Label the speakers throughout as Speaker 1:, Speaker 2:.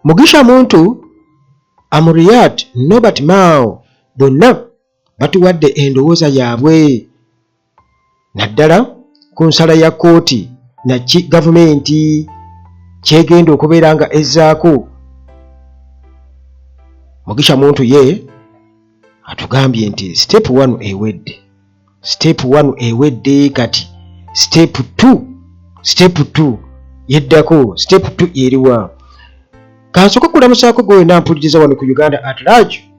Speaker 1: Mugisha Muntu, Amuriat Norbert Mao bonna batuwadde endowooza yaabwe naddala ku nsala ya kkooti naki gavumenti kyegenda okubeera nga ezzaako. Mugisha Muntu ye atugambye nti step 1 ewedde, step 1 ewedde, kati step 2, step 2 yeddako. Step 2 eriwa? Kansooka kulamusaako gwe wena mpuliriza wano ku Uganda at Large,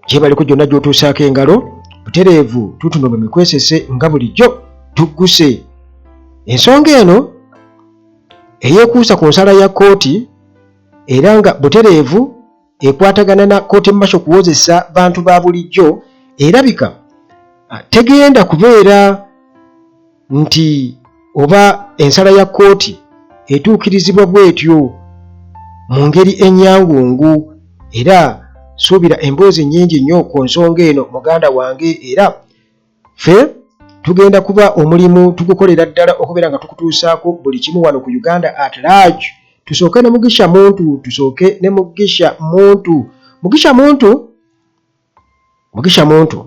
Speaker 1: gyebaliko gyonna gy'otuusaako engalo butereevu. Tutuno bwe mikwesese nga bulijjo tugguse ensonga eno eyeekuusa ku nsala ya kkooti, era nga butereevu ekwatagana na kkooti masho kuwozesa bantu ba bulijjo. Erabika tegenda kubeera nti oba ensala ya kkooti etuukirizibwa bw'etyo mu ngeri ennyangungu, era suubira emboozi nnyingi nnyo ku nsonga eno, muganda wange. Era ffe tugenda kuba omulimu tugukolera ddala okubeera nga tukutuusaako buli kimu wano ku Uganda at Large. Tusooke ne Mugisha Muntu, tusooke ne Mugisha Muntu. Mugisha Muntu, Mugisha Muntu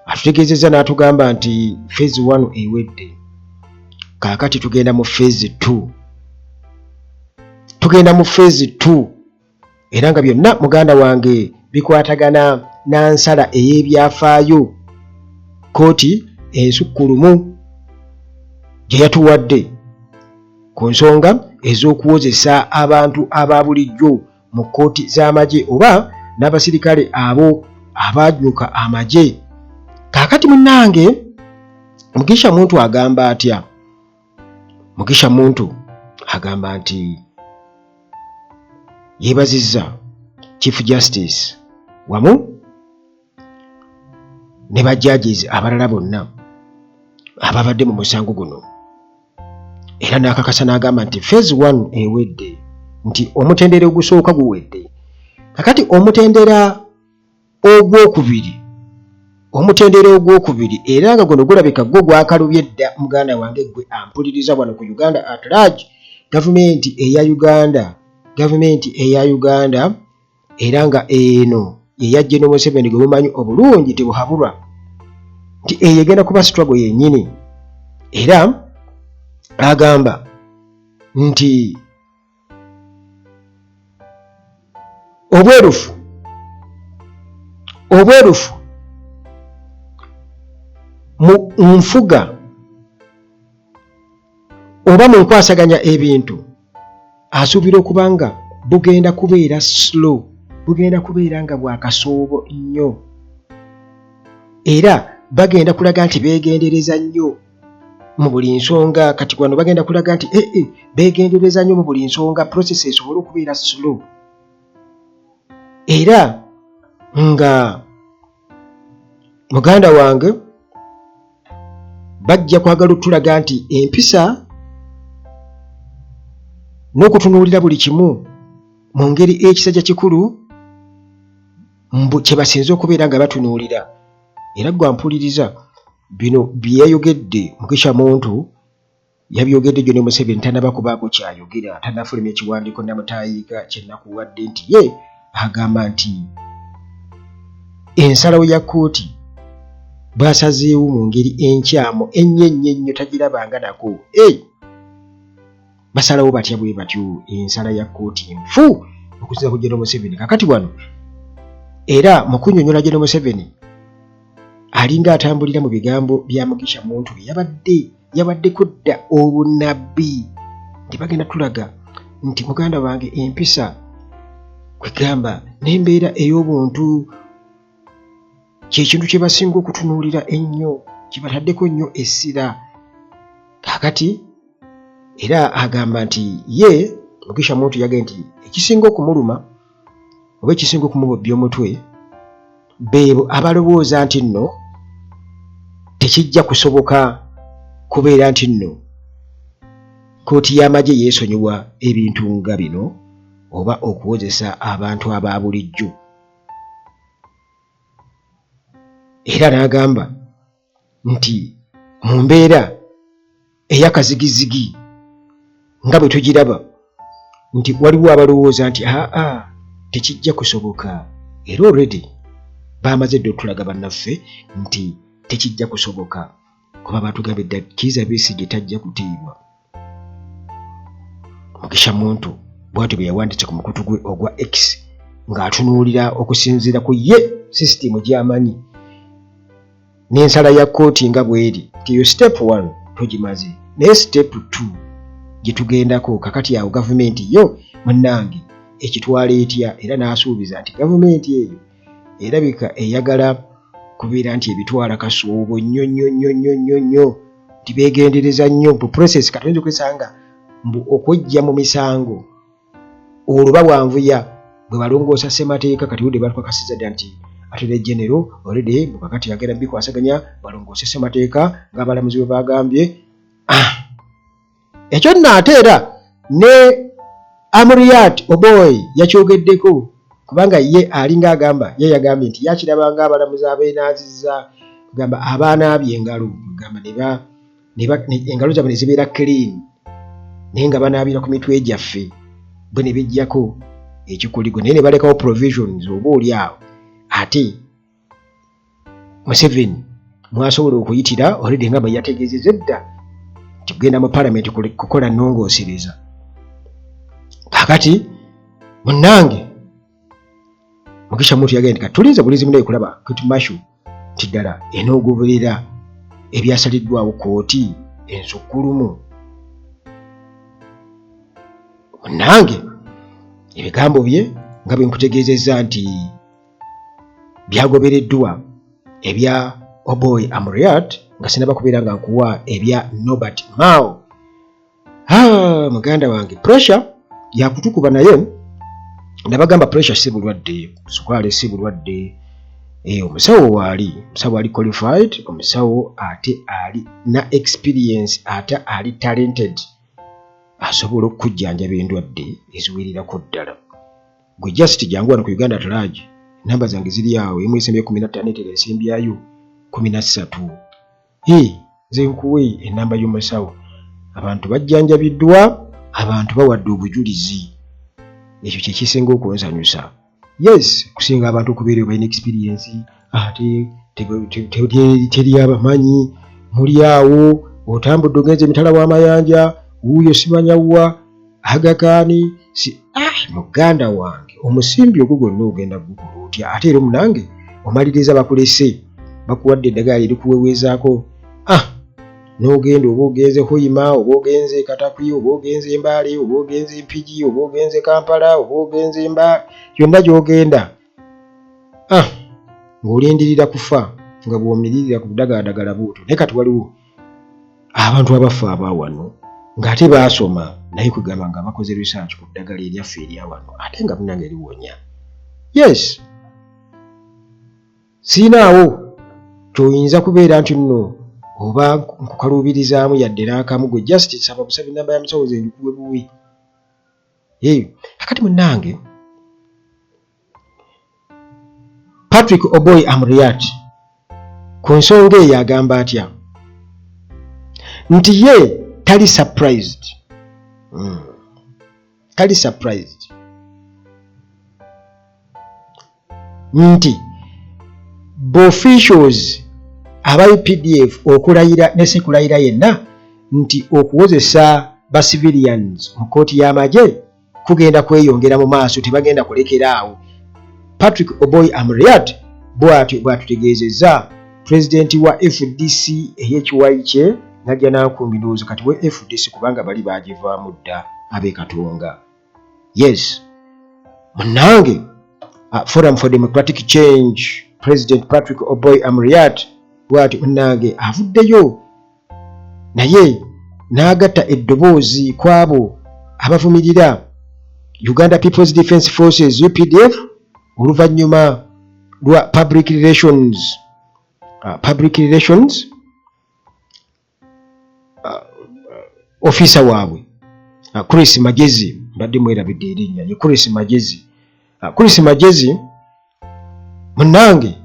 Speaker 1: atutegeezezza n'atugamba nti phase 1 ewedde, kaakati tugenda mu phase 2, tugenda mu phase 2, era nga byonna, muganda wange, bikwatagana na nsala ey'ebyafaayo kkooti ensukkulumu gye yatuwadde ku nsonga ez'okuwozesa abantu aba bulijjo mu kkooti z'amagye oba n'abasirikale abo abaanyuka amagye. Kaakati munnange, Mugisha Muntu agamba atya? Mugisha Muntu agamba nti yeebazizza Chief Justice wamu ne ba judges abalala bonna ababadde mu musango guno, era n'akakasa n'agamba nti phase 1 ewedde, nti omutendera ogusooka guwedde, kakati omutendera ogwokubiri, omutendera ogwokubiri, era nga guno gulabika gwo gwakalubye dda. Muganda wange gwe ampuliriza wano ku Uganda at Large, gavumenti eya Uganda, gavumenti eya Uganda, era nga eno yeya General Museveni gwe mumanyi obulungi tebuhabulwa, nti eyo egenda kuba struggle yennyini. Era agamba nti obwerufu, obwerufu mu nfuga oba mu nkwasaganya ebintu asuubira okuba nga bugenda kubeera slow, bugenda kubeera nga bwakasoobo nnyo, era bagenda kulaga nti beegendereza nnyo mu buli nsonga. Kati wano bagenda kulaga nti ee eh, eh, beegendereza nnyo mu buli nsonga, process esobole okubeera slow, era nga muganda wange bajja kwagala otulaga nti empisa n'okutunuulira buli kimu mu ngeri ekisajja kikulu mbu kye basinze okubeera nga batunuulira. Era gwe ampuliriza, bino bye yayogedde Mugisha Muntu yabyogedde jjo ne Museveni tanaba kubaako kyayogera, tanafulumya ekiwandiiko namutaayiika kyenakuwadde, nti ye agamba nti ensalawo ya kkooti bwasazeewo mu ngeri enkyamu ennyo ennyo ennyo, tagirabanga nako. Hey! Basalawo batya bwe batyo ensala ya kkooti nfu okusinza ku General Museveni? Kakati wano era mu kunnyonnyola, General Museveni alinga atambulira mu bigambo bya Mugisha Muntu bye yabadde yabaddeko dda obunabbi nti bagenda tulaga nti, muganda wange, empisa kwegamba n'embeera ey'obuntu kyekintu kye basinga okutunuulira ennyo, kye bataddeko nnyo essira. Kaakati era agamba nti ye Mugisha Muntu yagambye nti ekisinga okumuluma oba ekisinga okumubobbya omutwe beebo abalowooza nti nno tekijja kusoboka kubeera nti nno kkooti y'amagye yeesonyiwa ebintu nga bino oba okuwozesa abantu aba bulijjo. Era n'agamba nti mu mbeera ey'akazigizigi nga bwe tugiraba, Nti waliwo abalowooza nti aa tekijja kusoboka, era already baamaze dda otulaga bannaffe nti tekijja kusoboka, kuba batugambye dda Kiiza Besigye tajja kutiibwa. Mugisha Muntu bwatyo bwe yawandiise ku mukutu gwe ogwa X ng'atunuulira okusinziira ku ye sisitimu gy'amanyi n'ensala ya kkooti nga bw'eri nti eyo step 1 tugimaze, naye step 2 gye tugendako kakati awo gavumenti yo munnange ekitwala etya? Era n'asuubiza nti gavumenti eyo erabika eyagala kubeera nti ebitwala kasoobo nnyo nnyo nnyo nnyo nnyo nnyo, nti beegendereza nnyo bu process. Kati oyinza okwesanga mbu okwejja mu misango olwo bawanvuya bwe balongoosa ssemateeka. Kati udde batukakasiza dda nti Attorney General already mbu kakati agenda bikwasaganya balongoose ssemateeka ng'abalamuzi bwe bagambye. Ekyo nno ate era ne Amuriat Oboi yakyogeddeko, kubanga ye alinga agamba, ye yagambye nti yakiraba ng'abalamuzi abeenaazizza, kugamba abaanaabye engalo, kugamba engalo zaabwe ne zibeera clean, naye nga banaabira ku mitwe gyaffe bwe ne bijjako ekikoligo, naye ne balekawo provisions oba oli awo ate Museveni mwasobola okuyitira already nga bwe yategeezezza edda nti kugenda mu palamenti kukola nnongoosereza. Kaakati munnange Mugisha Muntu yagenda nti katulinze bulinzi munaye kulaba court martial nti ddala enoogoberera ebyasaliddwawo kkooti ensukkulumu. Munnange ebigambo bye nga bwe nkutegeezezza nti byagobereddwa ebya Oboi Amuriat, nga sinaba kubeera nga nkuwa ebya Norbert Mao. Muganda wange, pressure yakutukuba, naye nabagamba pressure si bulwadde, sukaali si bulwadde. Omusawo waali, omusawo ali qualified, omusawo ate ali na experience, ate ali talented, asobola okukujjanjaba endwadde eziwirirako ddala. Gwe just jangu wano ku Uganda at Large, namba zange ziri awo, emu esembye 15, etera esembyayo 13. Nze nkuwe enamba y'omusawo. Abantu bajjanjabiddwa, abantu bawadde obujulizi, ekyo kye kisinga okunsanyusa. Yes, kusinga abantu okubeera balina experience, ate teri abamanyi muli awo, otambudde ogenze emitala w'amayanja, wuuyo simanya wa agakaani si. Muganda wange, omusimbi ogwo gwonna ogenda gukola otya? Ate era omunange omaliriza bakulese, bakuwadde eddagala erikuweweezaako, n'ogenda oba ogenze Hoima, oba ogenze Katakwi, oba ogenze Mbale, oba ogenze Mpigi, oba ogenze Kampala, oba ogenze Mba, yonna gy'ogenda ng'olindirira kufa nga bw'omiririra ku budagaladagala buuto. Naye kati waliwo abantu abafa aba wano ng'ate baasoma, naye kwegamba nga bakoze research ku ddagala eryaffe erya wano, ate nga munange liwonya. Yes, siinaawo kyoyinza kubeera nti nno oba nkukaluubirizaamu yadde n'akamu. Gwe just saba busabi namba ya musawo ze njikuwe buwi. Akati munnange Patrick Oboi Amuriat ku nsonga eyo agamba atya? Nti ye tali surprised, Tali surprised nti officials aba UPDF okulayira ne sekulayira yenna nti okuwozesa ba civilians mu kkooti y'amagye kugenda kweyongera mu maaso, tebagenda kulekera awo. Patrick Oboi Amuriat bw'atyo bw'atutegeezezza, pulezidenti wa FDC ey'ekiwayi kye Najja Nankumbi, ndowooza kati we FDC, kubanga bali baagivaamu dda ab'e Katonga. Yes, munnange, Forum for Democratic Change President Patrick Oboi Amuriat bw'atyo munnange avuddeyo naye n'agatta eddoboozi ku abo abavumirira Uganda People's Defence Forces, UPDF, oluvannyuma lwa public relations officer waabwe, Chris Magezi. Mbadde mwerabidde erinnya ye Chris Magezi. Chris Magezi munnange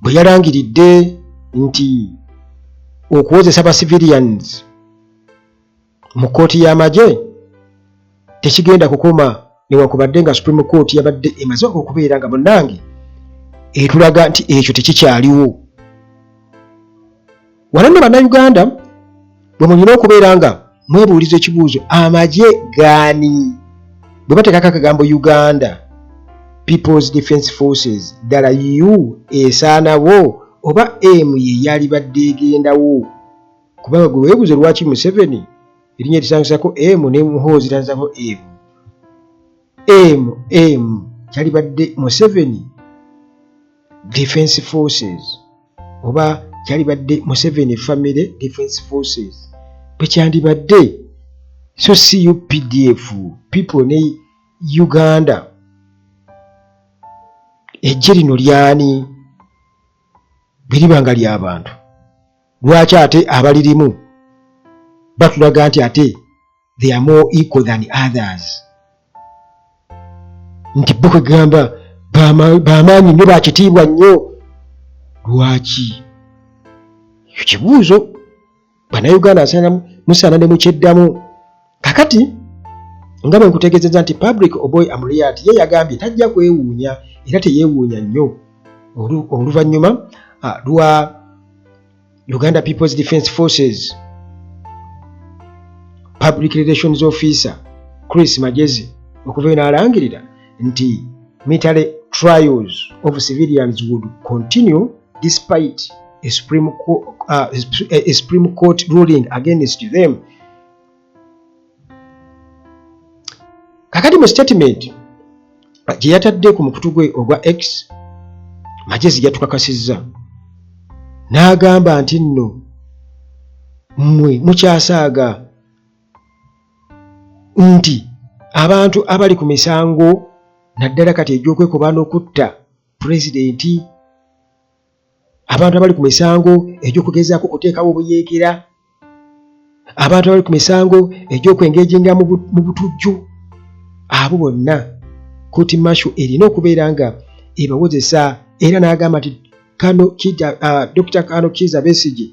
Speaker 1: bwe yalangiridde nti okuwozesa ba civilians mu kkooti y'amagye tekigenda kukoma newankubadde nga Supreme Court yabadde emaze okubeera nga munnange etulaga nti ekyo tekikyaliwo. Wano nno Bannayuganda bwe mulina okubeera nga mwebuuliza ekibuuzo, amagye gaani? Bwe bateekako akagambo Uganda People's Defence Forces, ddala U esaanawo oba M ye yalibadde egendawo? Kubanga gwe weebuuze lwaki Museveni erinnya erisangisako M ne Muhoozi tanzako M. M M kyalibadde Museveni Defence Forces oba kyalibadde Museveni Family Defence Forces bwe kyandibadde, so si UPDF people ne Uganda. Eggye lino lyani? Bwe liba nga lya bantu, lwaki ate abalirimu batulaga nti ate they are more equal than others, nti bo kwegamba bamaanyi nnyo, bakitiibwa nnyo? Lwaki? Ekyo kibuuzo Bannayuganda musaana ne mukyeddamu. Kakati nga bwe nkutegeezezza nti Public Oboi Amuriat ye yagambye tajja kwewuunya era teyeewuunya nnyo oluvannyuma lwa Uganda People's Defence Forces Public Relations Officer Chris Magyezi okuvayo n'alangirira nti military trials of civilians would continue despite a Supreme Court ruling against them. Kakati mu statement gye yatadde ku mukutu gwe ogwa X, Magyezi yatukakasizza n'agamba nti nno mmwe mukyasaaga nti abantu abali ku misango naddala kati egy'okwekoba n'okutta pulezidenti, abantu abali ku misango egy'okugezaako okuteekawo obuyeekera, abantu abali ku misango egy'okwengejinga mu butujju, abo bonna kooti martial erina okubeera nga ebawozesa. Era n'agamba nti Dokita Kano Kiiza Besigye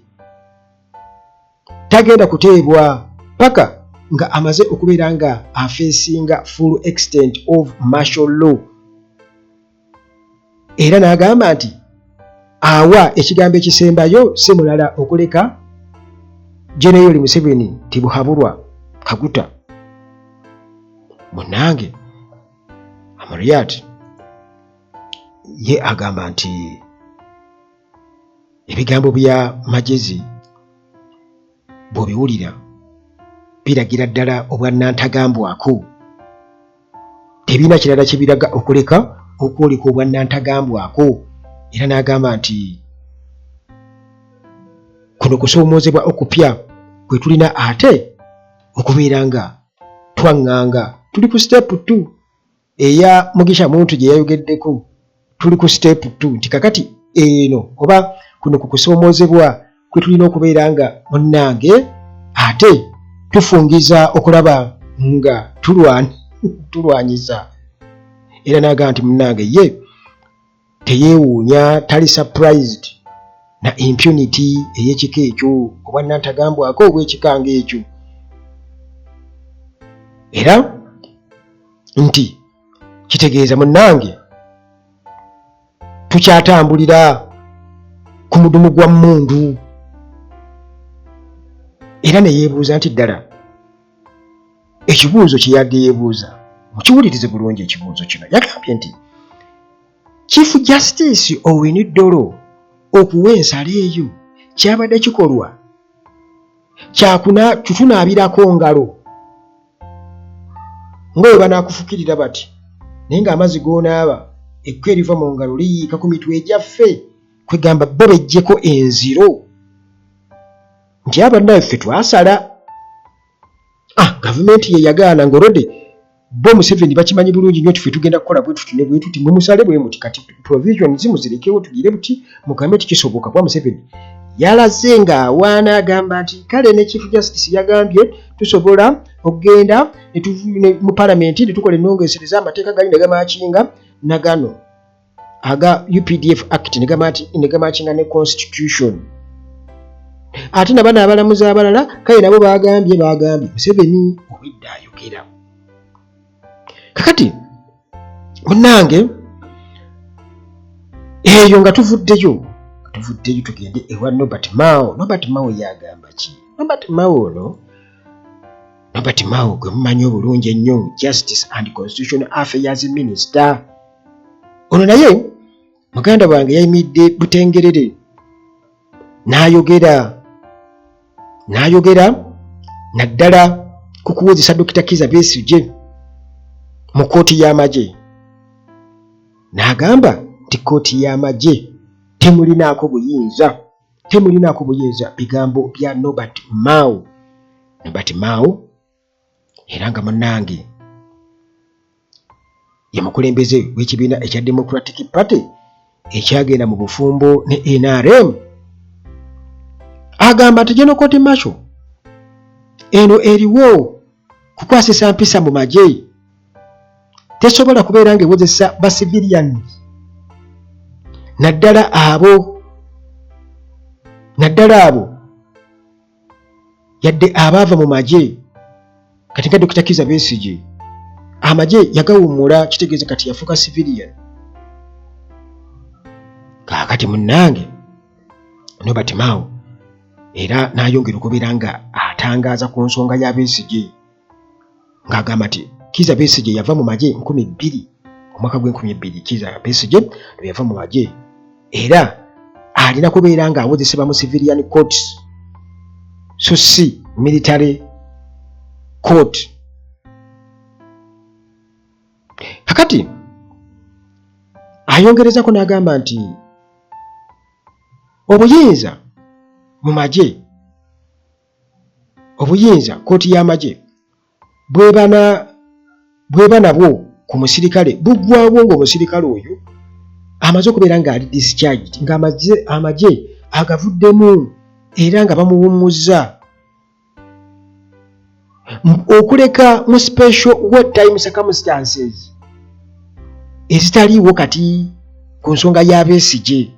Speaker 1: tagenda kuteebwa paka nga amaze okubeera nga afeesinga full extent of martial law. Era n'agamba nti awa ekigambo ekisembayo si mulala okuleka General Yoweri Museveni Tibuhaburwa Kaguta. Munnange Amuriat ye agamba nti ebigambo bya Magyezi bw'obiwulira biragira ddala obwannantagambwako, tebirina kirala kye biraga okuleka okwoleka obwannantagambwako. Era n'agamba nti kuno kusoomoozebwa okupya kwe tulina ate okubeera nga twaŋŋanga. Tuli ku step 2 eya Mugisha Muntu gye yayogeddeko, tuli ku step 2 nti kakati eno oba kuno ku kusoomoozebwa kwe tulina okubeera nga munnange ate tufungiza okulaba nga tulwanyisa. Era n'agamba nti munnange ye teyeewuunya, tali surprised na impunity ey'ekika ekyo, obwannantagambwako obw'ekika ng'ekyo, era nti kitegeeza munnange tukyatambulira ku mudumu gwa mmundu. Era ne yeebuuza nti ddala ekibuuzo kye yadde yeebuuza, mukiwulirize bulungi ekibuuzo kino, yagambye nti Chief Justice Owiny Dollo okuwa ensala eyo kyabadde kikolwa kyakuna kutunaabirako ngalo nga bwe banaakufukirira bati, naye ng'amazzi g'onaaba ekko eriva mu ngalo liyiika ku mitwe gyaffe, kwegamba bo beggyeko enziro nti abannaye ffe twasala. Gavumenti ye yagaana ng'olwedde bo Museveni bakimanyi bulungi nnyo nti ffe tugenda kukola bwe tuti ne bwe tuti, mwe musale bwe muti, kati provisions muzirekewo tugire buti mugambe nti kisoboka, kuba Museveni yalaze ng'awaana agamba nti kale ne Chief Justice yagambye tusobola okugenda mu palamenti ne tukola ennongosereza amateeka gali ne gamakinga na gano aga UPDF Act ne gamakinga ne constitution, ate na bano abalamuzi abalala kale nabo bagambye Museveni obwedda ayogera. Kakati munnange, eyo nga tuvuddeyo, tuvuddeyo tugende ewa Norbert Mao. Norbert Mao yagamba ki? Norbert Mao ono, Norbert Mao gwe mumanyi obulungi ennyo, Justice and Constitutional Affairs Minister, ono naye muganda wange yayimiridde butengerere n'ayogera, n'ayogera naddala ku kuwozesa Dokita Kiza Besigye mu kkooti y'amagye, n'agamba nti kkooti y'amagye temulinaako buyinza, temulinaako buyinza. Bigambo bya Norbert Mao. Norbert Mao era nga munnange ye mukulembeze w'ekibiina ekya Democratic Party ekyagenda mu bufumbo ne NRM, agamba nti General Court Martial eno eriwo kukwasisa mpisa mu magye, tesobola kubeera ng'ewozesa ba civilians, naddala abo yadde abaava mu magye. Kati nga Dr. Kiza Besigye amagye yagawummula, kitegeeza kati yafuuka civilian. Kaakati munnange Norbert Mao era n'ayongera okubeera nga atangaaza ku nsonga ya Besigye, ng'agamba nti Kiza Besigye yava mu magye 2000, omwaka gw'e2000 Kiza Besigye lwe yava mu magye, era alina kubeera ng'awozesebwa mu civilian courts so si military court. Kakati ayongerezako n'agamba nti obuyinza mu magye, obuyinza kkooti y'amagye bweba nabwo ku musirikale buggwawo ng'omusirikale oyo amaze okubeera ng'ali discharged, ng'amagye amagye agavuddemu era nga bamuwummuzza, okuleka mu special war time circumstances ezitaliiwo kati ku nsonga ya Besigye.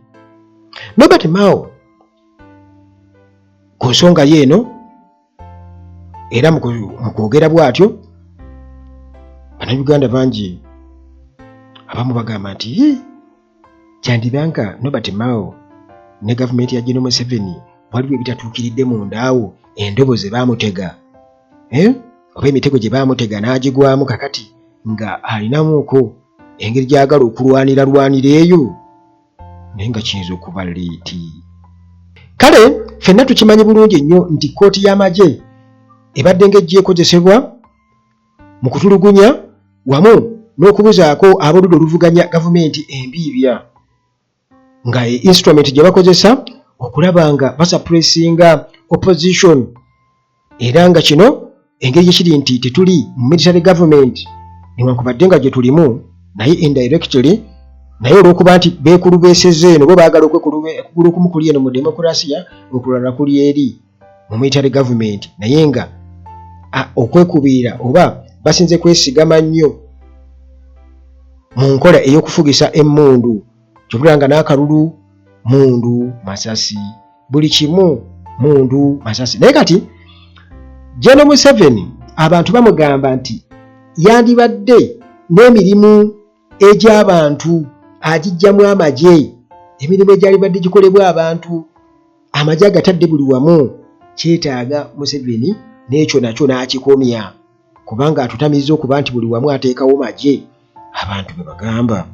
Speaker 1: Norbert Mao ku nsonga ye eno era mu kwogera bw'atyo, Bannayuganda bangi abamu bagamba nti kyandiba nga Norbert Mao ne gavumenti ya General Museveni waliwo ebitatuukiridde mundaawo, endobo ze baamutega, eh? Oba emitego gye baamutega n'agigwamu, kakati nga alinamuuko engeri gy'agala okulwanira lwanira eyo, naye nga kiyinza okuba late. Kale ffenna tukimanyi bulungi nnyo nti kkooti y'amagye ebadde ng'ejja ekozesebwa mu kutulugunya wamu n'okubuzaako ab'oludda oluvuganya gavumenti embiibya, nga instrument gye bakozesa okulaba nga basuppressinga opposition, era nga kino engeri gye kiri nti tetuli mu military government newankubadde nga gye tulimu, naye indirectly, naye olw'okuba nti beekulubeeseza eno, bo baagala okugulu okumu kuli eno mu demokurasiya, okulala kuli eri mu military government, naye nga okwekubiira oba basinze kwesigama nnyo mu nkola ey'okufugisa emmundu, kyobulira nga n'akalulu mundu masasi, buli kimu mundu masasi. Naye kati General Museveni abantu bamugamba nti yandibadde n'emirimu egy'abantu agijjamu amagye, emirimu egyalibadde gikolebwa abantu, amagye agatadde buli wamu. Kyetaaga Museveni n'ekyo nakyo n'akikomya, kubanga atutamiza okuba nti buli wamu ateekawo magye, abantu bwe bagamba.